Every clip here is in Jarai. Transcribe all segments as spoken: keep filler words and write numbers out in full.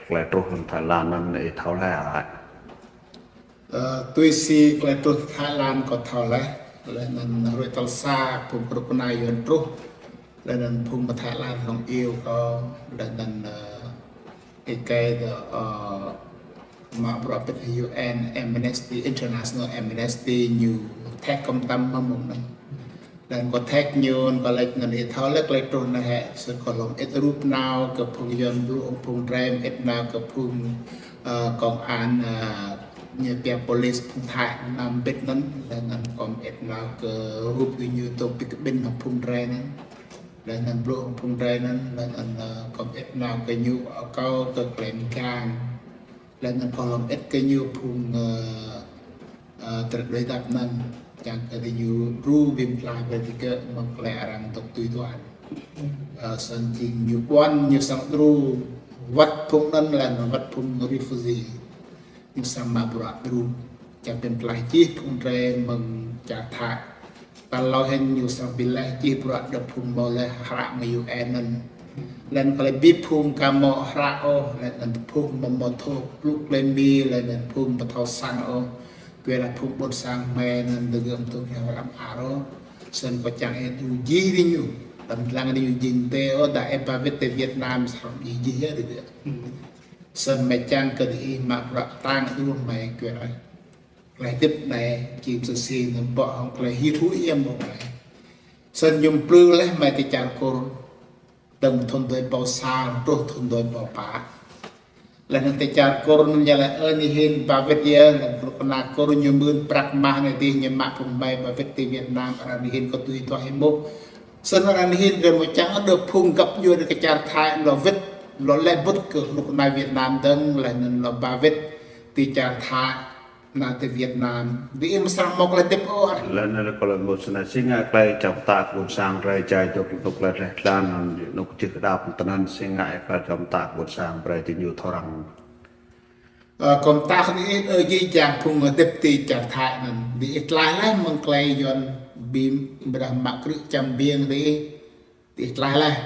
Tơlơi truh lăm Thái Lan anŭn ih thâo laih hă? Ơ, tui si tơlơi truh Thái Lan kâo thâo laih, laih anŭn ruai tal sa phung kơnuk kơna Yuan truh, laih anŭn phung mơ̆ng Thái Lan hŏng iâu kâo, laih anŭn, ơ, ih kơi dŏ, ơ, mă bruă pĭt U N Amnesty International, Amnesty ñu tag kâo mơtam mơ̆ng anŭn. Laih anŭn kâo tag ñu, kâo laĭ anŭn ih thâo laih tơlơi truh anai hă, sĭt kâo hlŏng ĭt rup nao kơ phung Yuan blŭ, phung drei ĭt nao kơ phung, ơ, công an, ơ, ñu pia police phung Thái anăm pĭt anŭn, laih anŭn kâo ĭt nao kơ rup gơñu tŏ pĭt kơ ƀing phung drei anŭn. Laih anŭn blŭ phung drei anŭn, laih anŭn, ơ, kâo ĭt nao kơ ñu, ơ, kâo kơ klem gang. Laih anŭn kâo hlŏng ĭt kơ ñu phung, ơ, ơ, tơlơi đuaĭ dăp anŭn, čang kơ gơñu đru bim tlaih brơi digơ̆ mơ̆ng tơlơi arăng dŏ tui tuan. Ơ, sĭt jing ñu ƀuăn ñu sang đru wơ̆t phung anŭn laih anŭn wơ̆t phung refugee. Ñu sang mă bruă đru, čang bim tlaih jih phung drei mơ̆ng čar Thái. Tal hlâo hĭn ñu sang bi laih jih bruă đơ phung mâo laih hră mơ̆ng U N anŭn. Laih anŭn kơ laĭ bi phung ka mâo hră ôh, laih anŭn phung mâo mơthô blŭ tơlơi Mi, laih anŭn phung ƀu thâo sang ôh. Kơ laĭ phung ƀôn sang hmei anŭn dơ̆ng gơ̆m tŭ kơ hră mơar ôh. Sĭt kâo čang ih đru jih gơñu. Tơdah lăng gơñu jing tơ ôh, dah ih ba wĭt tơ Việt Nam srăng jih jih yơh dơ̆ng. Sĭt hmei čang kơ diih mă bruă kơtang đru hmei kơ laĭ. Tơlơi hơdip anai, čim sơsĭ anŭn ƀô̆ hŏng tơlơi hil hŭi yơh mơ̆ng anai. Sĭt ñu plư laih hmei tơ čar Kur, tơ̆ng thŭn dua ƀâo sa truh thŭn dua ƀâo pă. Laih anŭn tơ čar Kur anŭn ñu laĭ ơ anai hĭn ba wĭt yơh, laih anŭn kơnuk kơna Kur ñu mơ̆n prăk mah anai dih ñu mă phung hmei ba wĭt tơ Việt Nam, arăng anai hĭn kơ tui tuah hĭ mơ̆. Sĭt arăng anai hĭn rơmô čang đơ phung găp djuai kơ čar Thái lŏ wĭt, lŏ laĭ bŭt kơ kơnuk kơna Việt Nam dơ̆ng, laih anŭn lŏ ba wĭt tơ čar Thái. Nao tơ Việt Nam, diih mơ̆ srăng mâo tơlơi hơdip ôh. Laih anŭn kâo laĭ mơ̆ sĭt anai, si ngă tơlơi čang pơtă kơ ƀôn sang drei jai dŏ tŭ tơlơi reh tlan, anŭn ñu kơ čih kơ đao pơtơnan, si ngă tơlơi čang pơtă kơ ƀôn sang drei tơ ñu thâo răng. Ơ, kâo pơtă kơ diih, ơ, jih jang phung hơdip tơ čar Thái anŭn, diih tlaih laih mơ̆ng tơlơi Yuan bim brah mă krư̆ čăm biêng diih, diih tlaih laih.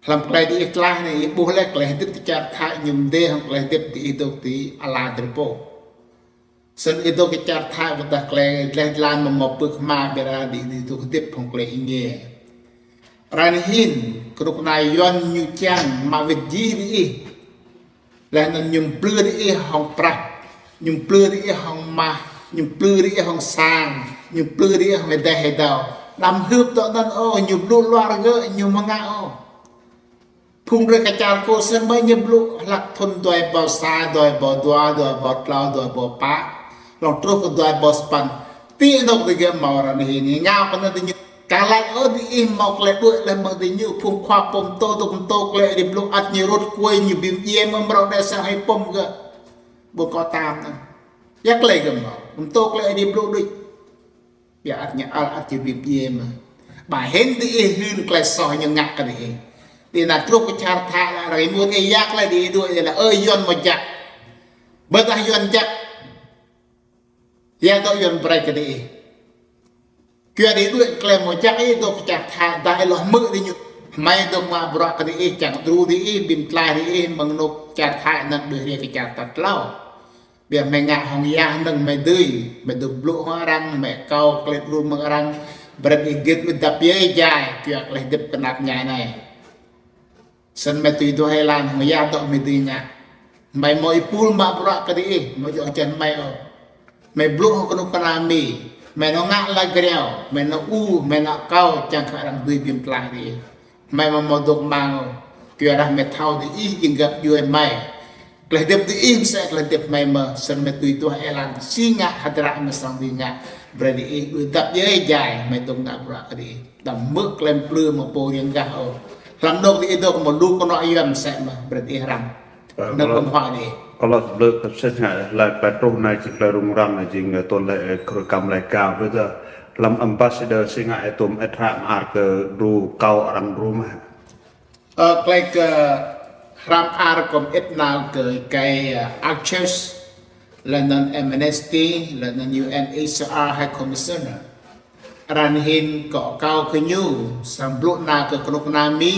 Hlăm tơlơi diih tlaih anai, ih ƀuh laih tơlơi hơdip tơ čar Thái ñu mơdê hŏng tơlơi hơdip diih dŏ tơ ala drơi pô. Sĭt ih dŏ kơ čar Thái wơ̆t dah tơlơi dleh dlan mơ̆ mâo pơ̆k hma ƀiă dah diih dŏ hơdip hŏng tơlơi êngiê. Arăng anai hĭn, kơnuk kơna Yuan ñu čang mă wĭt jih diih. Laih anŭn ñu plư diih hŏng prăk, ñu plư diih hŏng mah, ñu plư diih hŏng sang, ñu plư diih hŏng êdeh êdâo. Đăm hưp dŏ anŭn ôh, ñu blŭ luar gơ̆, ñu mơ̆ ngă ôh. Phung drơi kơ čar Kur sĭt mơ̆ ñu blŭ hlăk thŭn dua ƀâo sa, dua ƀâo dua, dua ƀâo klâo, dua ƀâo pă, hlŏng truh kơ dua ƀâo sapăn. Ti anŏ digơ̆ mâo arăng anai hĭn, ngă kơ anŭn diñu. Kơ laĭ ôh diih mâo tơlơi đuaĭ laih mơ̆ng diñu, phung khua pô pơtô, tŭ pơtô tơlơi Ơi Adai blŭ ăt ñu rut kuai ñu bim djai mơ̆ mrâo đe sang hĭ pơm gơ̆. Ƀu kơ tam anŭn. Yua tơlơi gơ̆ mâo, pơtô tơlơi Ơi Adai blŭ đôč. Biă ăt ñu ăl ăt či bim djai mơ̆. Ba hĭn diih hưn tơlơi soh ñu ngă kơ diih. Diih nao truh kơ čar Thái laĭ arăng ih mŭt ih yua tơlơi diih đuaĭ laĭ ơ Yuan mơ̆ jăk. Ƀôdah Yuan jăk. Yua dŏ Yuan brơi kơ diih. Kơ diih đuaĭ tơlơi mơ̆ jăk ih dŏ kơ čar Thái dah ih lŏ hmư̆ diñu. Hmei dŏ mă bruă kơ diih čang đru diih bim tlaih diih mơ̆ng anŏ čar Thái anŭn đuaĭ rai kơ čar tal tlâo. Biă hmei ngă hŏng yah anŭn hmei dưi, hmei dŏ blŭ hŏng arăng, hmei akâo tơlơi đru mơ̆ng arăng, brơi ih git hmei dăp yơh jai, kơ tơlơi hơdip kơnap ñai anai. Sĭt hmei tui duah êlan hmei yah dŏ hmei dưi ngă. Hmei mơ̆ ih pul mă bruă kơ diih, mơ̆ djơ̆ čan hmei ôh. Hmei blŭ hŏng kơnuk kơna Mi, hmei nao ngă lăi greo, hmei nao ur, hmei nao akâo, čang kơ arăng dưi bim tlaih diih. Hmei mơ̆ mâo dŏ mang ôh, kơ arăng hmei thâo diih jing găp djuai hmei. Tơlơi hơdip diih mơsĕ tơlơi hơdip hmei mơ̆, sĭt hmei tui duah êlan si ngă hơdră hmei srăng dưi ngă, brơi diih đuaĭ dăp yơh jai, hmei dŏ ngă bruă kơ diih. Đăm hmư̆ tơlơi plư mơ̆ pô riêng gah ôh. Hlăm anŏ diih dŏ mơ̆ lu kơnuk Yuan mơsĕ mơ̆, brơi diih răng. Ơ, anŏ kơ hmua diih. Kơ lŏ blư̆ kơ sĭt ngă, laĭ tơlơi truh anai jing tơlơi rŭng răng anai jing, ơ, tơlơi, ơ, kơ rơkăm laĭ gao, ƀôdah lăm ambassador si ngă, ơ, tŭm ĕt hră mơar kơ đru kâo arăng đru mơ̆. Ơ, tơlơi kơ hră mơar kơ ih nao kơ kơi, ơ, Archers, laih anŭn Amnesty, laih anŭn U N H C R High Commissioner. Arăng anai hĭn kâo akâo kơ ñu, srăng blŭ nao kơ kơnuk kơna Mi,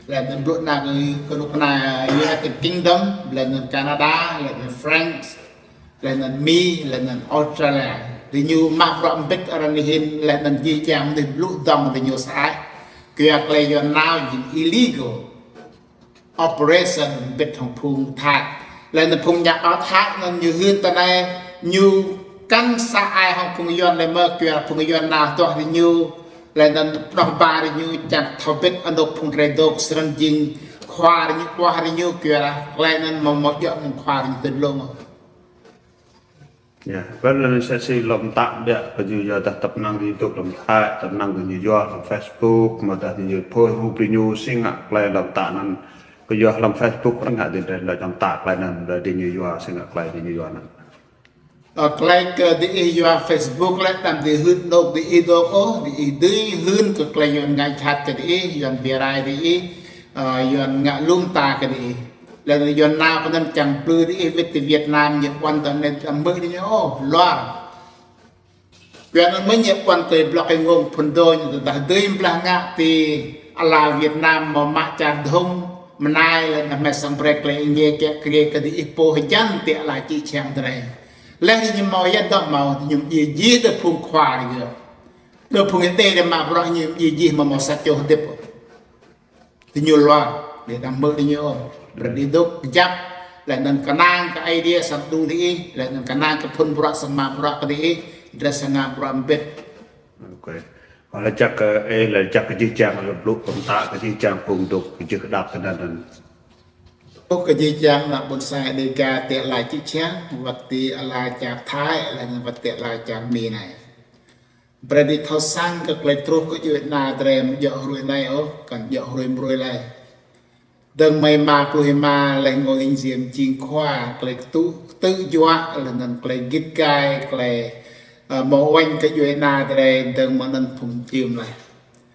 Laih anŭn ƀlŭk nao kơ, kơ anŭn kơ anai United Kingdom, laih anŭn Canada, laih anŭn France, laih anŭn Mi, laih anŭn Australia. Diñu mă bruă mbĭt arăng anai hin, laih anŭn jih jang mơnuih ƀlŭk dŏng diñu sơăi. Kơ yua tơlơi Yuan nao jing illegal operation mbĭt hăng phung Thái. Laih anŭn phung ñă ƀă Thái anŭn ñu hưn tơ anai, ñu kăn sơăi hăng phung Yuan lĕ mơ̆, kơ yua phung Yuan nao tuah diñu. Laih anŭn pơđŏh ba diñu čang thâo bĭt anŏ phung drơi dôk srăng jing khua diñu, ƀuah diñu kơ yua tơlơi anŭn mơ̆ mơ̆ djŏ mơ̆ng khua diñu tơdlông. Ya, ƀơi anŭn sĕ si lŏm tă biă kơ ñu yua dah tơpă năng diñu dŏ lŏm Thái, tơpă năng diñu yua lŏm Facebook, mơ̆ dah diñu phơi rup diñu si ngă tơlơi lŏm tă anŭn. Kơ yua lŏm Facebook anŭn ngă diñu lŏm tă tơlơi anŭn, dah diñu yua si ngă tơlơi diñu yua anŭn. Ơ, tơlơi kơ diih yua Facebook lĕ, tăm diih hưn dŏ diih dŏ ôh, diih dưi hưn kơ tơlơi Yuan ngă jhat kơ diih, Yuan bi rai diih, ơ, Yuan ngă lŏm tă kơ diih. Laih anŭn Yuan nao kơ anŭn čang plư diih wĭt tơ Việt Nam ñu ƀuăn tơ anai tăm mơ̆ diñu ôh, luar. Kơ anŭn mơ̆ ñu ƀuăn tơ blŏk ih ngông phŭn dô ñu tơdah dưi blah ngă ti ala Việt Nam mơ̆ mă čar dhŭng, mơnai laih anŭn hmâo sang brek lĕ ih nge kiă kriê kơ diih pô hơjăn ti ala čư̆ čhiăng drơi. Laih anŭn ñu hmâo yơh dŏ hmâo, ñu djai jih tơ phung khua rơgơi. Tơ phung ih tê rơma bruă ñu djai jih mơ̆ hmâo sa čô hơdip. Diñu luar, diih tăm mơ̆ diñu ôh. Brơi diih dŏ kơjăp, laih anŭn kơnang kơ Aê Diê sat đu diih, laih anŭn kơnang kơ phŭn bruă sat mă bruă kơ diih, drơi sat ngă bruă mbĭt. Ok. Laih čăk kơ, ơ, laih čăk kơ jih jang, laih blŭk pơmtă kơ jih jang phung dŏ kơ jih kơdăp tơ anŭn. Ơ, kơ jih jang ană ƀôn sang Dêga ti ala čư̆ čhiăng, wơ̆t ti ala čar Thái, laih anŭn wơ̆t ti ala čar Mi anai. Brơi diih thâo săng kơ tơlơi truh kơ djuai ana drơi mơ̆ djŏ hrơi anai ôh, kăn djŏ hrơi mrơi laih. Dơ̆ng mơ̆ng rơma pluh rơma laih ngôi ing dim jing khua, tơlơi tŭ, tŭ juă, laih anŭn tơlơi git gai, tơlơi, ơ, mơ̆ uañ kơ djuai ana drơi, dơ̆ng mơ̆ng anŭn phung čim laih.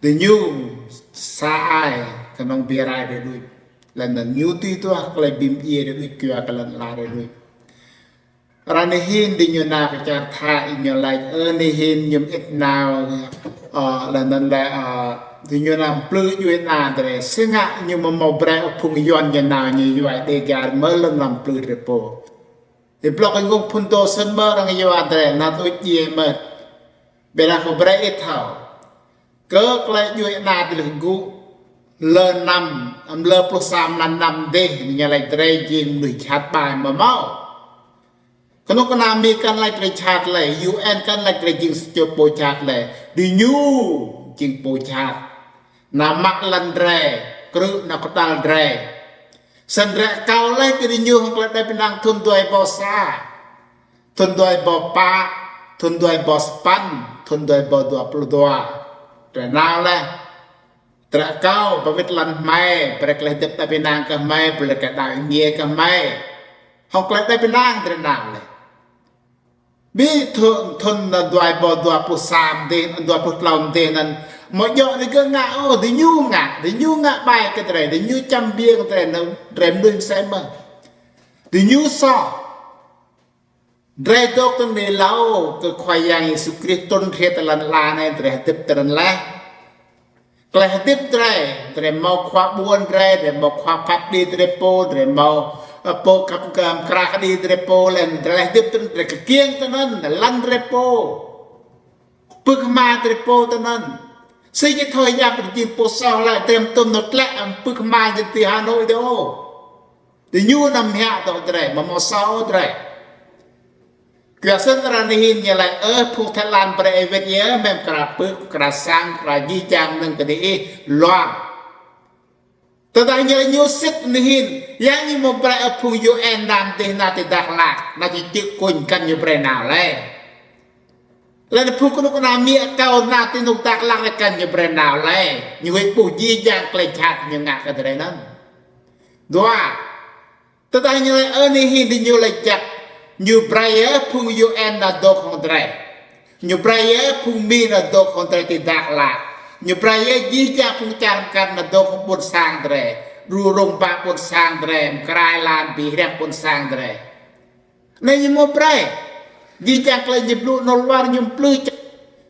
Diñu sơăi kơnơ̆ng bi rai drơi đôč. Laih anŭn ñu tui tuah tơlơi bi mdjiê drơi đôč, kơ yua kơ lŏn ala drơi đôč. Ră anai hin diñu nao kơ čar Thái ñu laĭ, ơ, anai hin ñu mơit nao, ơ, laih anŭn lĕ, ơ, diñu nao plư djuai ana drơi, si ngă ñu mơ̆ hmâo brơi ôh phung Yuan ñu nao ñu yua Dêga mơ̆ lŏn lăm plư drơi pô. Ti blŏk ih ngông phŭn dô sĭt mơ̆ arăng yua drơi, nao tui djiê mơ̆. Ƀiădah kâo brơi ih thâo. Kơ tơlơi djuai ana tơlơi gŭ lơ năm, amăng lơ pluh sa mlan năm dih, ñu laĭ drơi jing mơnuih jhat ƀai mơ̆ hmâo. Kơnuk kơna Mi kăn laĭ drơi jhat lĕ, U N kăn laĭ drơi jing sa čô pô jhat lĕ, diñu jing pô jhat. Nao mă lăn drơi, krư̆ nao kơdăl drơi. Snăn drơi akâo laih kơ diñu hăng tơlơi đaŏ pơnăng thŭn dua êbâo sa. Thŭn dua êbâo pă, thŭn dua êbâo sapăn, thŭn dua êbâo dua pluh dua. Drơi nao laih. Drơi akâo ba wĭt lăn hmei, brơi tơlơi hơdip đaŏ pơnăng kơ hmei, brơi tơlơi đaŏ êngiê kơ hmei. Hăng tơlơi đaŏ pơnăng drơi nao laih. Bi thŭn, thŭn anŭn dua êbâo dua pluh sa mơ̆n dih, dua pluh klâo mơ̆n dih anŭn. Mơ̆ djŏ rơgơi ngă ôh, diñu ngă, diñu ngă ƀai kơ drơi, diñu čăm biêng drơi, anŭn drơi mơnuih mơsĕ mơ̆n. Diñu soh. Drơi dôk tơnăn hlâo kơ Khua Yang Yêsu Krist trŭn rai ti lŏn ala anai, drơi hơdip tơnăn laih. Tơlơi hơdip drơi, drơi hmâo khua ƀuôn drơi, drơi hmâo khua phat kơđi drơi pô, drơi hmâo, ơ, pô khăp kơ mơkrah kơđi drơi pô, laih anŭn tơlơi hơdip tơnăn drơi kơkiêng tơnăn, lăn drơi pô. Pưk hma drơi pô tơnăn. Si ñu thâo yap drơi jing pô soh laih, drơi mơtum nao tlĕ, ăm pưk hma ñu ti Hà Nội dih ôh. Diñu nao mơhiăh dŏ drơi, mơ̆ hmâo soh drơi. Kơ yua sĭt ră anai hin ñu laĭ, ơ, phung Thái Lan brơi ih wĭt yơh, mơ̆ mơkrah pưk, mơkrah sang, mơkrah jih jang mơnơ̆ng kơ diih, luar. Tơdah ñu laĭ ñu sĭt anai hin, yang ñu mơ̆ brơi ơ phung U N nao dih nao ti Dak Lak, nao ti čư̆ kuñ kăn ñu brơi nao laih. Laih anŭn phung kơnuk kơna Mi akâo nao ti anŭn Dak Lak laih kăn ñu brơi nao laih. Ñu huĭ ƀuh jih jang tơlơi jhat ñu ngă kơ drơi anŭn. Dua. Tơdah ñu laĭ ơ anai hin diñu laĭ jăk. Ñu brơi ơ phung U N nao dŏ hăng drơi. Ñu brơi ơ phung Mi nao dŏ hăng drơi ti Dak Lak. Ñu brơi ơ jih jang phung čar mơkăn nao dŏ hăng ƀuôn sang drơi. Đru rông ba ƀuôn sang drơi. Mơkra êlan bi hriăm ƀuôn sang drơi. Anai ñu mơ̆ brơi. Jih jang tơlơi ñu blŭ nao luar ñu plư čăk.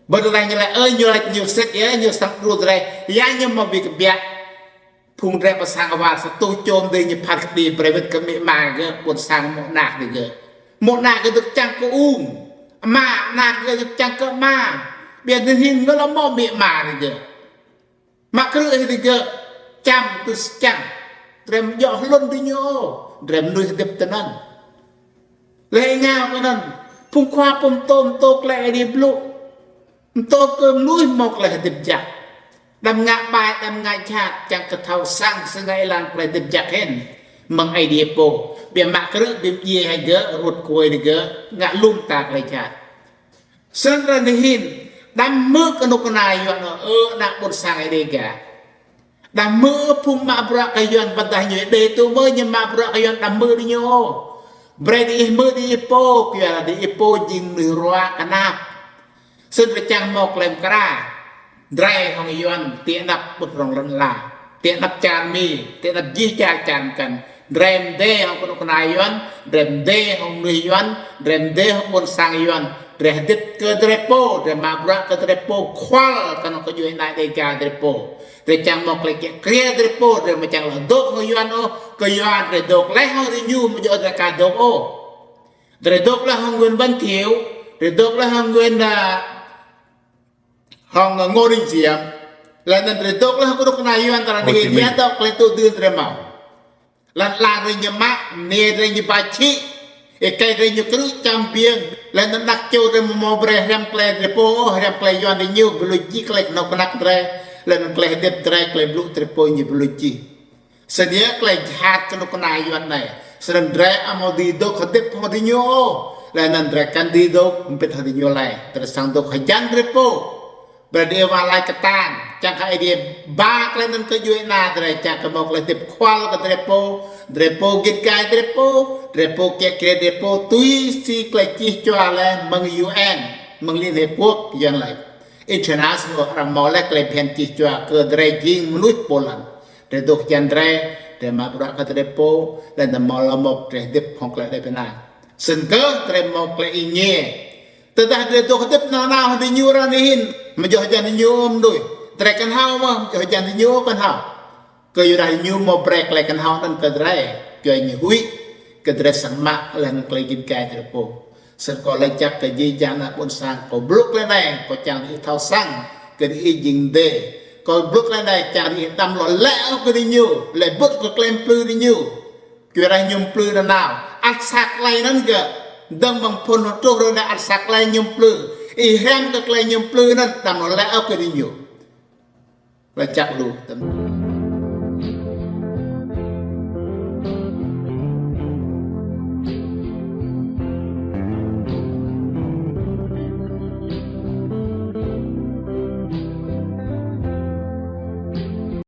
Ƀơi tơlơi ñu laĭ, ơ, ñu laĭ ñu sĭt yơh, ñu săng đru drơi. Yang ñu mơ̆ bi kơbiă. Phung drơi pơ sang awar sa tuh čôm dih ñu phat kơđi brơi wơ̆t kơ amĭ ama gơ̆, ƀôn sang mơ̆ng anak dih gơ̆. Mơ̆ng anak gơ̆ dŏ čang kơ ung. Ama, anak gơ̆ dŏ čang kơ ama. Biă dih hin ngă lơ̆m mơ̆ng amĭ ama dih gơ̆. Mă krư̆ dih gơ̆, čăm tui čang. Drơi mơ̆ djŏ hlŭn dih ñu, drơi mơnuih hơdip tơ anŭn. Lĕ ngă kơ anŭn, phung khua pơtô, pơtô tơlơi Ơi Adai blŭ. Pơtô kơ mơnuih mơ̆ tơlơi hơdip jăk. Đăm ngă ƀai, đăm ngă jhat, čang kơ thâo săng, săng ngă ih lăng tơlơi hơdip jăk hĭn. Mơ̆ng Ơi Adai pô, biă mă krư̆, biă mă djai hĭ gơ̆, rut kuai dih gơ̆, ngă lŏm ta tơlơi jhat. Sĭt ră anai hin, đăm hmư̆ kơnuk kơna Yuan ôh, ơ, ană ƀôn sang Ơi Adai gah. Đăm hmư̆ phung mă bruă kơ Yuan, ƀôdah ñu Ơi Adai tŭ mơ̆ ñu mă bruă kơ Yuan đăm hmư̆ dih ñu ôh. Brơi dih ih hmư̆ dih ih pô, kyua dih ih pô jing mơnuih ruă kơnăp. Sĭt ră čang mơ̆ tơlơi mơkra. Drơi hŏng Yuan, tơnap ƀut rŏng lŏn ala. Tơnap čar Mi, tơnap jih čar čar mơkăn. Drơi mơdê hŏng kơnuk kơna Yuan, drơi mơdê hŏng mơnuih Yuan, drơi mơdê hŏng ƀôn sang Yuan, drơi hơdip kơ drơi pô, drơi mă bruă kơ drơi pô, khual kơ anŏ kơ djuai ania Dêga drơi pô. Drơi čang mơ̆ tơlơi kiă kriê drơi pô, drơi mơ̆ čang lŏ dŏ hŏng Yuan ôh, kơ Yuan drơi dŏ laih hŏng dih ñu mơ̆ djŏ drơi ka dŏ ôh. Drơi dŏ laih hŏng Nguyễn Văn Thiệu, drơi dŏ laih hŏng Nguyễn, à, hŏng Ngô Đình Diệm. Laih anŭn drơi dŏ laih hŏng kơnuk kơna Yuan tơlơi Hồ Chí Minh. Ñu dŏ tơlơi tŭ dưn drơi mơ̆. Lŏn ala drơi ñu mă, nê drơi ñu ba čhĭ. Êkei drơi ñu krư̆ čăm biêng. Laih anŭn anak čô drơi mơ̆ mơ̆ brơi hriăm tơlơi drơi pô, hriăm tơlơi Yuan dih ñu, ƀu lui čih tơlơi kơnuk kơna drơi. Laih anŭn tơlơi hơdip drơi, tơlơi blŭ drơi pô ñu ƀu lui čih. Sĭt yơh tơlơi jhat kơnuk kơna Yuan anai. Sĭt anŭn drơi amâo dưi dŏ hơdip hŏng dih ñu ôh. Laih anŭn drơi kăn dưi dŏ hơbĭt hŏng dih ñu laih. Drơi săng dŏ hơjăn drơi pô. Brơi dih wah laĭ kơtang, čang kơ Ơi Adai ba tơlơi anŭn kơ djuai ania drơi, čang kơ mơ̆ tơlơi hơdip khual kơ drơi pô, drơi pô git gai drơi pô, drơi pô kiă kriê drơi pô, tui si tơlơi čih čua laih mơ̆ng U N, mơ̆ng Liên Hiệp Quốc, Yuan laĭ. International arăng mơ̆ laih tơlơi phiăn čih čua kơ drơi jing mơnuih pô lăn. Drơi dŏ hơjăn drơi, drơi mă bruă kơ drơi pô, laih anŭn mơ̆ lŏm mơ̆ drơi hơdip hŏng tơlơi Ơi Adai pơnah. Sĭt kơ drơi mơ̆ tơlơi ih ngă. Tơdah drơi dŏ hơdip nanao hăng dih ñu ră anai hin, mơ̆ djŏ hơjăn dih ñu ôh mơnuih. Drơi kăn hao mơ̆, mơ̆ djŏ hơjăn dih ñu ôh kăn hao. Kơ yua dah dih ñu mơ̆ brơi tơlơi kăn hao anŭn kơ drơi. Kơ ñu huĭ, kơ drơi săng mă laih anŭn tơlơi git gai drơi pô. Sĭt kâo laĭ čăk kơ jih jang ană ƀôn sang, kâo blŭ tơlơi anai, kâo čang dih ih thâo săng, kơ dih ih jing mơdê. Kâo blŭ tơlơi anai, čang dih ih đăm lŏ lĕ ôh kơ dih ñu, lĕ ƀut kơ tơlơi mplư dih ñu. Kyua dah ñu mplư nanao. Ăt sa tơlơi anŭn gơ̆. Dơ̆ng mơ̆ng phŭn hơtruh rơ anai ăt sa tơlơi ñu mplư. Ih hriăm kơ tơlơi ñu mplư anŭn, đăm lŏ lĕ ôh kơ dih ñu. Laĭ čăk lu tơm.